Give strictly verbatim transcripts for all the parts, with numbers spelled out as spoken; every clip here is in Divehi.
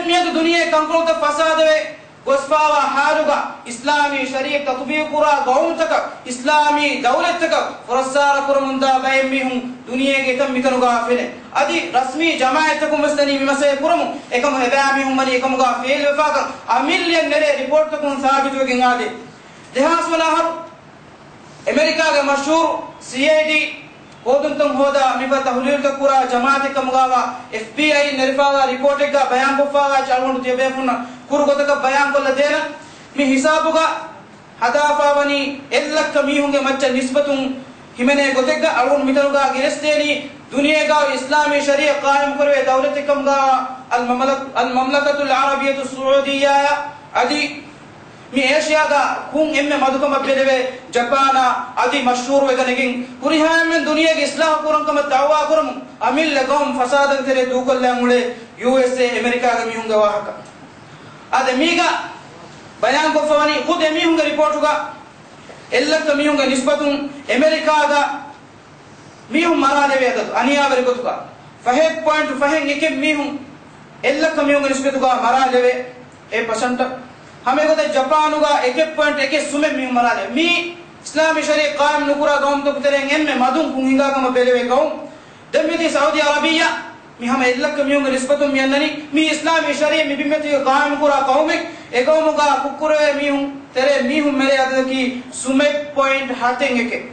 މިއަދު ދުނިޔެ ކަންކޮޅުތައް ފަސާދަވެ ގޮސްފާވާ ހާލުގަ، އިސްލާމީ ޝަރީޢަތް ތަޠުބީޤުކުރާ ގައުމުތަކަށް، އިސްލާމީ ދައުލަތްތަކަށް ފުރައްސާރަ ކުރަމުންދާ ބައެއް މީހުން ދުނިޔޭގެ އެތައް މިތަނުގަ ފެނޭ. އަދި ރަސްމީ ޖަމާޢަތްތަކުން ވެސް ދަނީ މި މަސައްކަތް ކުރަމުން. އެކަމު އެބައިމީހުން ވަނީ އެކަމުގަ ފެއިލް ވެފާކަން އަމިއްލައަށް ނެރޭ ރިޕޯޓްތަކުން ސާބިތުވެގެން އާދޭ. ދެހާސް ވަނަ އަހަރު އެމެރިކާގެ މަޝްހޫރު ސީއައިޑީ ހޯދުންތައް ހޯދާ މިފަދަ ތަހުލީލުތައް ކުރާ ޖަމާޢަތެއް ކަމުގައިވާ އެފްބީއައި ނެރެފާވާ ރިޕޯޓެއްގަ ބަޔާންކޮށްފާވާ އަޅުގަނޑު ތިޔަބޭފުންނަށް ކުރު ގޮތަކަށް ބަޔާންކޮށްލަ ދޭނަން. މި ހިސާބުގަ ހަދާފާވަނީ އެއްލައްކަ މީހުންގެ މައްޗަށް ނިސްބަތުން ހިމެނޭ ގޮތެއްގަ އަޅުގަނޑު މިތަނުގަ ގެނެސްދޭނީ ދުނިޔޭގަ އިސްލާމީ ޝަރީޢަތް ޤާއިމް ކުރެވޭ ދައުލަތެއް ކަމުގަ އަލް މަމްލަ-، އަލް މަމްލަކަތުލް ޢަރަބިއްޔަތުއް ސުޢޫދިއްޔާއާ އަދި މި އޭޝިޔާގަ ކުން އެންމެ މަދުކަމަށް ބެލެވޭ ޖަޕާނާ އަދި މަޝްހޫރުވެގަނެގެން ހުރިހާ އެންމެން ދުނިޔޭގެ އިސްލާހު ކުރަން ކަމަށް ދައުވާ ކުރަމުން އަމިއްލަ ގައުމު ފަސާދަގެ ތެރޭ ދޫކޮށްލަން އުޅޭ ޔޫއެސްއޭ އެމެރިކާގެ މީހުންގެ ވާހަކަ. އާދެ، މީގަ ބަޔާންކޮށްފަވަނީ ޚުދު އެމީހުންގެ ރިޕޯޓުގަ އެއްލައްކަ މީހުންގެ ނިސްބަތުން އެމެރިކާގަ މީހުން މަރާލެވޭ އަދަދު އަނިޔާވެރި ގޮތުގަ ފަހެއް ޕޮއިންޓު ފަހެއް އެކެއް މީހުން އެއްލައްކަ މީހުންގެ ނިސްބަތުގަ މަރާލެވޭ އެއް ޕަސަންޓަށް. ހަމައެގޮތަށް ޖަޕާނުގަ އެކެއް ޕޮއިންޓު އެކެއް ސުމެއް މީހުން މަރާލެވޭ. މީ އިސްލާމީ ޝަރީޢަތް ޤާއިމް ނުކުރާ ގައުމުތަކު ތެރެއިން އެންމެ މަދުން ކުން ހިނގާ ކަމަށް ބެލެވޭ ގައުމު. ދެން މިތީ ސައުދީ އަރަބިއްޔާ މި ހަމަ އެއްލައްކަ މީހުންގެ ނިސްބަތުން މި އަންނަނީ މީ އިސްލާމީ ޝަރީޢަތް މި ބިންމަތީގަ ޤާއިމް ކުރާ ޤައުމެއް. އެ ގައުމުގަ ކުށްކުރެވޭ މީހުން ތެރޭ މީހުން މެރޭ އަދަދަކީ ސުމެއް ޕޮއިންޓް ހަތެއް އެކެއް.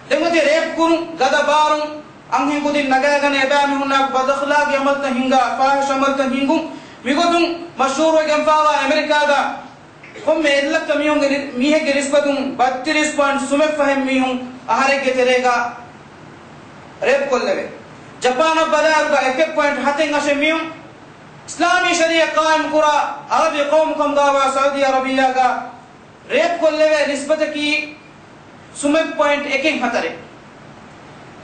ދެން އޮތީ ރޭޕް ކުރުން، ގަދަ ބާރުން، އަންހެން ކުދިން ނަގާގަނެ އެބައިމީހުންނާ ބަދަޚްލާގީ އަމަލުތައް ހިންގާ، ފާޙިޝް އަމަލުތައް ހިންގުން. މިގޮތުން މަޝްހޫރުވެގެންފާވާ އެމެރިކާގަ ކޮންމެ އެއްލައްކަ މީހުންގެ ނި-، މީހެއްގެ ނިސްބަތުން ބައްތިރީސް ޕޮއިންޓް ސުމެއް ފަހެއް މީހުން އަހަރެއްގެ ތެރޭގަ ރޭޕް ކޮށްލެވޭ. ޖަޕާނަށް ބަލާއިރުގަ އެކެއް ޕޮއިންޓް ހަތެއް އަށެއް މީހުން އިސްލާމީ ޝަރީޢަތް ޤާއިމް ކުރާ އަރަބި ޤައުމު ކަމުގައިވާ ސައުދީ އަރަބިއްޔާގަ ރޭޕް ކޮށްލެވޭ ނިސްބަތަކީ ސުމެއް ޕޮއިންޓް އެކެއް ހަތަރެއް.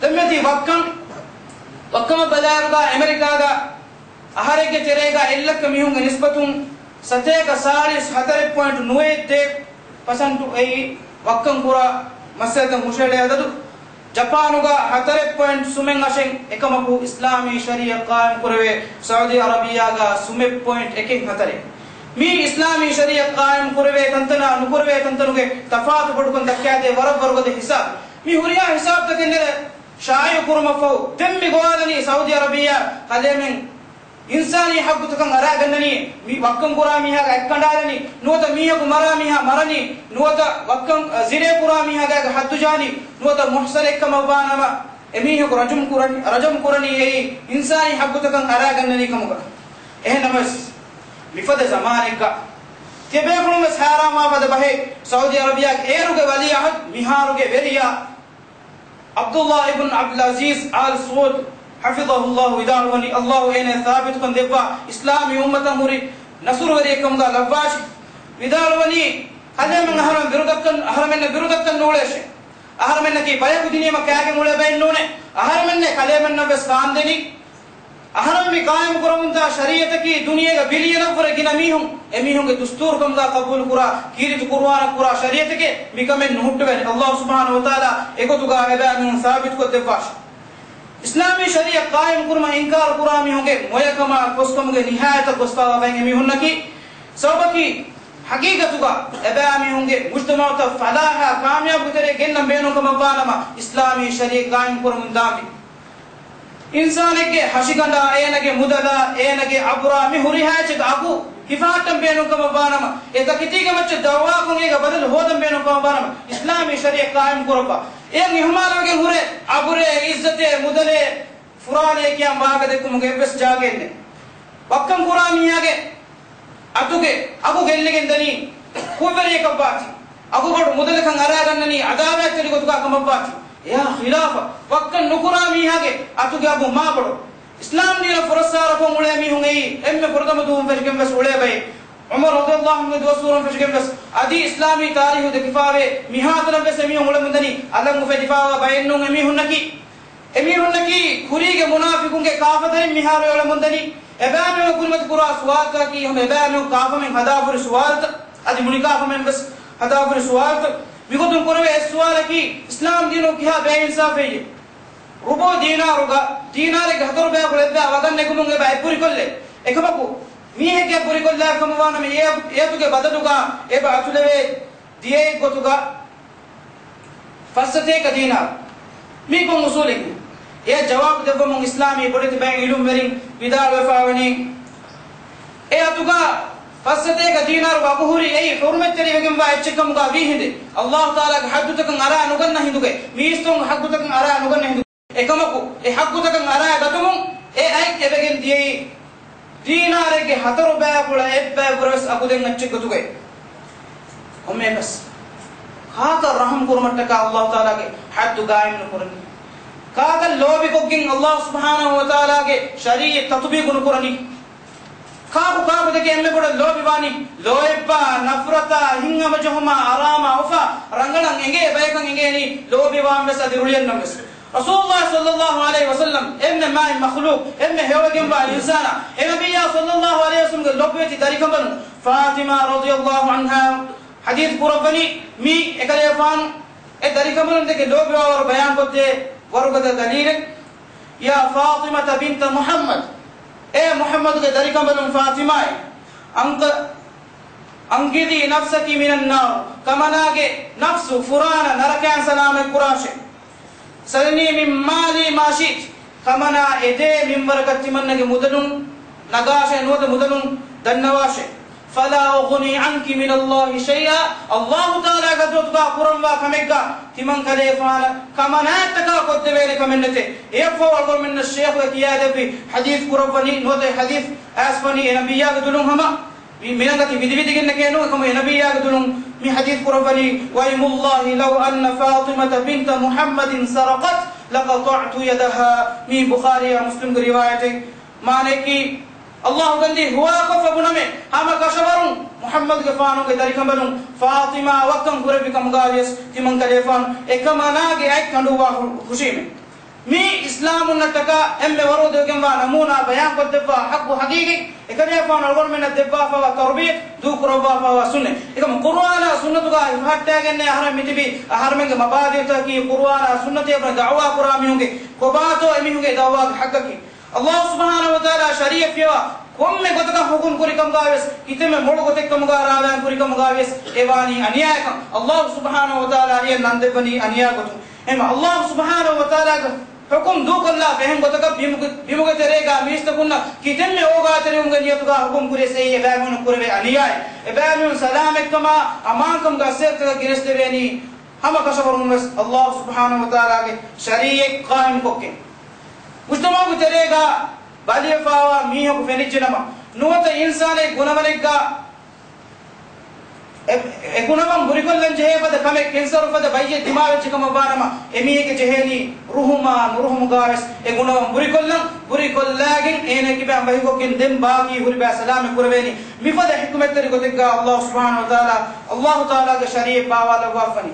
ދެންމެތި ވައްކަން، ވައްކަމަށް ބަލާއިރުގަ އެމެރިކާގަ އަހަރެއްގެ ތެރޭގަ އެއްލައްކަ މީހުންގެ ނިސްބަތުން ސަތޭކަ ސާޅީސް ހަތަރެއް ޕޮއިންޓް ނުވައެއް ދޭއް ޕަސަންޓު އެއީ ވައްކަން ކުރާ މައްސަލަތައް ހުށައެޅޭ އަދަދު. ޖަޕާނުގަ ހަތަރެއް ޕޮއިންޓް ސުމެއް އަށެއް އެކަމަކު އިސްލާމީ ޝަރީޢަތް ޤާއިމް ކުރެވޭ ސައުދީ އަރަބިއްޔާގަ ސުމެއް ޕޮއިންޓް އެކެއް ހަތަރެއް. މީ އިސްލާމީ ޝަރީޢަތް ޤާއިމް ކުރެވޭ ތަންތަނާ ނުކުރެވޭ ތަންތަނުގެ ތަފާތު ބޮޑުކަން ދައްކާދޭ ވަރަށް ވަރުގަދަ ހިސާބެއް. މި ހުރިހާ ހިސާބުތަކެއް ނެރެ ޝާއިޢު ކުރުމަށްފަހު ދެން މި ގޮވާލަނީ ސައުދީ އަރަބިއްޔާ ކަލޭމެން އިންސާނީ ހައްގުތަކަށް އަރާގަންނަނީ، މި ވައްކަން ކުރާ މީހާގެ އަތް ކަނޑާލަނީ، ނުވަތަ މީހަކު މަރާ މީހާ މަރަނީ، ނުވަތަ ވައްކަން، އަ، ޒިނޭ ކުރާ މީހާގެ ހައްދު ޖާނީ، ނުވަތަ މުޙްޞަނެއްކަމަށްވާނަމަ އެމީހަކު ރަޖުމް ކުރަނީ، ރަޖަމް ކުރަނީ އެއީ އިންސާނީ ހައްގުތަކަށް އަރާގަންނަނީ ކަމުގަ. އެހެންނަމަވެސް، މިފަދަ ޒަމާނެއްގަ ތިޔަބޭފުޅުން ވެސް ހައިރާންވާ ފަދަ ބަހެއް، ސައުދީ އަރަބިއްޔާގެ އޭރުގެ ވަލީޢަހުދު މިހާރުގެ ވެރިޔާ ޢަބްދުﷲ އިބްނު ޢަބްދުލްޢަޒީޒް އާލް ސަޢޫދް ޙަފިޡަހުﷲ ވިދާޅުވަނީ، ﷲ އޭނައަށް ސާބިތުކަން ދެއްވާ އިސްލާމީ އުއްމަތަށް ހުރި ނަޞްރުވެރިއެއްކަމުގަ ލައްވާށި. ވިދާޅުވަނީ، ކަލޭމެން އަހަރެމެން ބިރުދައްކަން، އަހަރެމެންނަށް ބިރުދައްކަން ނޫޅޭށޭ. އަހަރެމެންނަކީ ބަޔަކު ދިނީމަ ކާގެން އުޅޭ ބައެއް ނޫނޭ. އަހަރެމެންނޭ ކަލޭމެންނަށް ވެސް ކާންދެނީ. އަހަރެމެން މި ޤާއިމު ކުރަމުންދާ ޝަރީޢަތަކީ ދުނިޔޭގަ ބިލިޔަނަށްވުރެ ގިނަ މީހުން އެމީހުންގެ ދުސްތޫރުކަމުގަ ޤަބޫލުކުރާ، ކީރިތި ޤުރުއާނަށް ކުރާ ޝަރީޢަތެކޭ. މިކަމެއް ނުހުއްޓުވޭނެ. ﷲ ސުބްޙާނަހޫ ވަތަޢާލާ އެގޮތުގަ އެބައިމީހުން ސާބިތުކޮށްދެއްވާށި. އިސްލާމީ ޝަރީޢަތް ޤާއިމު ކުރުމަށް އިންކާރު ކުރާ މީހުންގެ މޮޔަކަމާ ކޮސްކަމުގެ ނިހާޔަތަށް ގޮސްފާވާ ބައެއް އެމީހުންނަކީ. ސަބަބަކީ، ޙަޤީޤަތުގަ އެބައިމީހުންގެ މުޖްތަމަޢުތައް ފަލާޙާ ކާމިޔާބުގެ ތެރޭ ގެންނަން ބޭނުން ކަމަށްވާނަމަ، އިސްލާމީ ޝަރީޢަތް ޤާއިމު ކުރަމުން ދާންވީ. އިންސާނެއްގެ ހަށިގަނޑާ، އޭނަގެ މުދަލާ، އޭނަގެ އަބުރާ، މި ހުރިހާ އެއްޗެއްގެ އަގު ހިފަހައްޓަން ބޭނުން ކަމަށް ވާނަމަ، އެ ތަކެތީގެ މައްޗަށް ދައުވާކޮށް އޭގެ ބަދަލު ހޯދަން ބޭނުން ކަމަށް ވާނަމަ، އިސްލާމީ ޝަރީޢަތް ޤާއިމު ކުރައްވާ. އެއަށް އިހުމާލުވެގެން ހުރެ އަބުރޭ، އިއްޒަތޭ، މުދަލޭ، ފުރާނޭ ކިޔާ ވާހަކަ ދެއްކުމުގެ އެއްވެސް ޖާގައެއް ނެތް. ވައްކަން ކުރާ މީހާގެ އަތުގެ އަގު ގެއްލިގެން ދަނީ ކުށްވެރިއަކަށްވާތީ. އަގުބޮޑު މުދަލަކަށް އަރާގަންނަނީ ޢަދާލަތްތެރި ގޮތުގަ ކަމަށްވާތީ. އެއާ ޚިލާފަށް ވައްކަން ނުކުރާ މީހާގެ އަތުގެ އަގު މާބޮޑު. އިސްލާމް ދީނަށް ފުރައްސާރަކޮށް އުޅޭ މީހުން އެއީ އެންމެ ފުރަތަމަ ދުވަހުން ފެށިގެން ވެސް އުޅޭ ބައެއް. ޢުމަރު ރަޟިޔަﷲ ޢަންހުގެ ދުވަސްވަރުން ފެށިގެން ވެސް އަދި އިސްލާމީ ތާރީޚު ދެކިފާވޭ މިހާތަނަށް ވެސް އެމީހުން އުޅެމުންދަނީ އަލަށް އުފެދިފާވާ ބައެއް ނޫން އެމީހުންނަކީ. އެމީހުންނަކީ ކުރީގެ މުނާފިޤުންގެ ކާފަތަރިން މިހާރު އެޅަމުންދަނީ. އެބައިމީހުން ކުރިމަތި ކުރާ ސުވާލުތަކަކީ ހަމަ އެބައިމީހުން ކާފަމެން ހަދާފުރި ސުވާލުތައް. އަދި މުޅި ކާފަމެން ވެސް ހަދާފުރި ސުވާލުތައް. މިގޮތުން ކުރެވޭ އެއް ސުވާލަކީ، އިސްލާމް ދީނު ކިހާ ބޭއިންސާފެއްޔޭ؟ ރުބުޢު ދީނާރުގަ، ދީނާރެއްގެ ހަތަރު ބަޔަކު ލައްވާ ވަގަށް ނެގުމުން އެބަ އެއްބުރިކޮށްލޭ. އެކަމަކު، މީހެއްގެ ބުރިކޮށްލާ ކަމަށްވާނަމަ، އެ، އެއަތުގެ ބަދަލުގަ އެބަ އަތުލެވޭ ދިޔައެއްގޮތުގަ ފައްސަތޭކަ ދީނާރު. މީ ކޮން އުސޫލެއް؟ އެ ޖަވާބު ދެއްވަމުން އިސްލާމީ ބޮޑެތި ބައެއް އިލްމުވެރިން ވިދާޅުވެފައިވަނީ، އެ އަތުގަ ފައްސަތޭކަ ދީނާރު ވަގުހުރި އެއީ ޙުރުމަތްތެރިވެގެންވާ އެއްޗެއްކަމުގަ ވީ ހިނދެއް، ﷲ ތަޢާލާގެ ޙައްދުތަކަށް އަރާ ނުގަންނަ ހިނދުގައި، މީސްތަކުން ޙައްޤުތަކަށް އަރާ ނުގަންނަ ހިނދު. އެކަމަކު، އެ ޙައްޤުތަކަށް އަރާ ގަތުމުން އެ އަތް އެވެގެން ދިޔައީ ދީނާރެއްގެ ހަތަރު ބައިފުޅަށް އެއްބައިފުޅަށް ވެސް އަގުދެން އެއްޗެއްގޮތުގައި. ކޮންމެއަކަސް ކާކަށް ރަޙުމް ކުރުމަށްޓަކާ ﷲ ތަޢާލާގެ ޙައްދު ޤާއިމް ނުކުރަނީ؟ ކާކަށް ލޯބިކޮށްގެން ﷲ ސުބްޙާނަހޫ ވަތަޢާލާގެ ޝަރީޢަތް ތަޠުބީޤު ނުކުރަނީ؟ ކާކު ކާކު ދެކެ އެންމެ ބޮޑަށް ލޯބިވާނީ؟ ލޯތްބާ، ނަފްރަތާ، ހިތްހަމަޖެހުމާ، އަރާމާ އުފާ، ރަނގަޅަށް އެނގޭ ބަޔަކަށް އެނގޭނީ ލޯބިވާން ވެސް އަދި ރުޅިއަންނަން ވެސް. ރަސޫލުﷲ ޞައްލަﷲ ޢަލައިހި ވަސައްލަމް އެންމެ މާތް މަޚްލޫޤް، އެންމެ ހެޔޮވެގެންވާ އިންސާނާ، އެ ނަބިއްޔާ ޞައްލަﷲ ޢަލައިހި ވަސައްލަމްގެ ލޮބުވެތި ދަރިކަނބަލުން ފާޠިމާ ރަޟިޔަﷲ ޢަންހާ ޙަދީޘް ކުރައްވަނީ، މީ އެކަލޭފާނު އެ ދަރިކަނބަލުން ދެކެ ލޯބިވާވަރު ބަޔާންކޮށްދޭ ވަރުގަދަ ދަލީލެއް. يا فاطمة بنت محمد، އޭ މުޙައްމަދުގެ ދަރިކަނބަލުން ފާޠިމާއޭ، أنق-، أنقذي نفسك من النار، ކަމަނާގެ ނަފްސު ފުރާނަ ނަރަކައިން ސަލާމަތްކުރާށޭ. سلني من مالي ما شئت، ކަމަނާ އެދޭ މިންވަރަކަށް ތިމަންނަގެ މުދަލުން ނަގާށޭ، ނުވަތަ މުދަލުން ދަންނަވާށޭ. فلا أغني عنك من الله شيئا، ﷲ ތަޢާލާގެ ޙަޟްރަތުގަ ކުރަންވާ ކަމެއްގަ ތިމަން ކަލޭފާނަށް ކަމަނާއަށްޓަކާ ކޮށްދެވޭނެ ކަމެއް ނެތޭ. އެއަށްފަހު އަޅުގަނޑުމެންނަށް ޝޭޚުގެ ކިޔާދެއްވި ޙަދީޘް ކުރައްވަނީ، ނުވަތަ ޙަދީޘް އައިސްފަނީ އެ ނަބިއްޔާގެ ދުލުން ހަމަ މި-، މިނަގަތި ވިދިވިދިގެންނެކޭ ނޫން، އެކަމު އެ ނަބިއްޔާގެ ދުލުން މި ޙަދީޘް ކުރައްވަނީ، وأيم الله لو أن فاطمة بنت محمد سرقت لقطعت يدها. މީ ބުޚާރީއާ މުސްލިމްގެ ރިވާޔަތެއް. މާނައަކީ، ﷲ ގަންދީ ހުވާކޮށްފަ ބުނަމޭ، ހަމަ ކަށަވަރުން މުޙައްމަދުގެފާނުގެ ދަރިކަނބަލުން ފާޠިމާ ވައްކަން ކުރެއްވި ކަމުގައިވިޔަސް ތިމަން ކަލޭފާނު އެކަމަނާގެ އަތް ކަނޑުއްވާ ހު-، ހުށީމޭ. މީ އިސްލާމުންނަށްޓަކާ އެންމެ ވަރުގަދަވެގެންވާ ނަމޫނާ ބަޔާންކޮށްދެއްވާ ޙައްޤު ޙަޤީޤީ، އެކަލޭފާނު އަޅުގަނޑުމެންނަށް ދެއްވާފައިވާ ތަރުބިޔަތު ދޫކުރައްވާފައިވާ ސުންނަތް. އެކަމު ޤުރުއާނާ ސުންނަތުގައި ހިފަހައްޓާގެންނޭ އަހަރެން މިތިބީ. އަހަރެމެންގެ މަބާދީއުތަކަކީ ޤުރުއާނާ ސުންނަތޭ ބުނެ ދަޢުވާ ކުރާ މީހުންގެ ކޮބާތޯ އެމީހުންގެ ދަޢުވާގެ ޙައްޤަކީ. ﷲ ސުބްޙާނަހޫ ވަތަޢާލާ ޝަރީޢަތް ފިޔަވާ ކޮންމެ ގޮތަކަށް ޙުކުމް ކުރިކަމުގައިވިޔަސް، ކިތަންމެ މޮޅު ގޮތެއްކަމުގަ ރާވާން ކުރިކަމުގައިވިޔަސް އެ ވާނީ އަނިޔާއަކަށް. ﷲ ސުބްޙާނަހޫ ވަތަޢާލާ އެއަށް ނަން ދެއްވަނީ އަނިޔާ ގޮތުން. އެހެން ﷲ ސުބްޙާނަހޫ ވަތަޢާލާގެ ޙުކުމް ދޫކޮށްލާފަ އެހެން ގޮތަކަށް ބިމުގެ، ބިމުގެ ތެރޭގަ މީސްތަކުންނަށް ކިތަންމެ އޯގާތެރިވުމުގެ ނިޔަތުގަ ޙުކުމް ކުރިޔަސް އެއީ އެބައިމީހުން ކުރެވޭ އަނިޔާއެއް. އެބައިމީހުން ސަލާމަތްކަމާ އަމާންކަމުގެ އަސޭރުތަކަށް ގެނެސްދެވޭނީ ހަމަ ކަށަވަރުން ވެސް ﷲ ސުބްޙާނަހޫ ވަތަޢާލާގެ ޝަރީޢަތް ޤާއިމްކޮށްގެން. މުޖްތަމަޢުގެ ތެރޭގަ ބަލިވެފައިވާ މީހަކު ފެނިއްޖެނަމަ، ނުވަތަ އިންސާނެއް ގުނަވަނެއްގަ އެ، އެ ގުނަވަން ބުރިކޮށްލަން ޖެހޭ ފަދަ ކަމެއް ކެންސަރު ފަދަ ބައްޔެއް ދިމާވެއްޖެ ކަމަށް ވާނަމަ، އެމީހެއްގެ ޖެހޭނީ ރުހުމާ ނުރުހުމުގަވެސް އެ ގުނަވަން ބުރިކޮށްލަން، ބުރިކޮށްލާގެން އޭނަ ކިބައިން ބަހިކޮށްގެން ދެން ބާކީ ހުރި ބައި ސަލާމަތް ކުރެވޭނީ. މިފަދަ ޙިކުމަތްތެރި ގޮތެއްގަ ﷲ ސުބްޙާނަހޫ ވަތަޢާލާ، ﷲ ތަޢާލާގެ ޝަރީޢަތް ބާވާލައްވާފަނީ.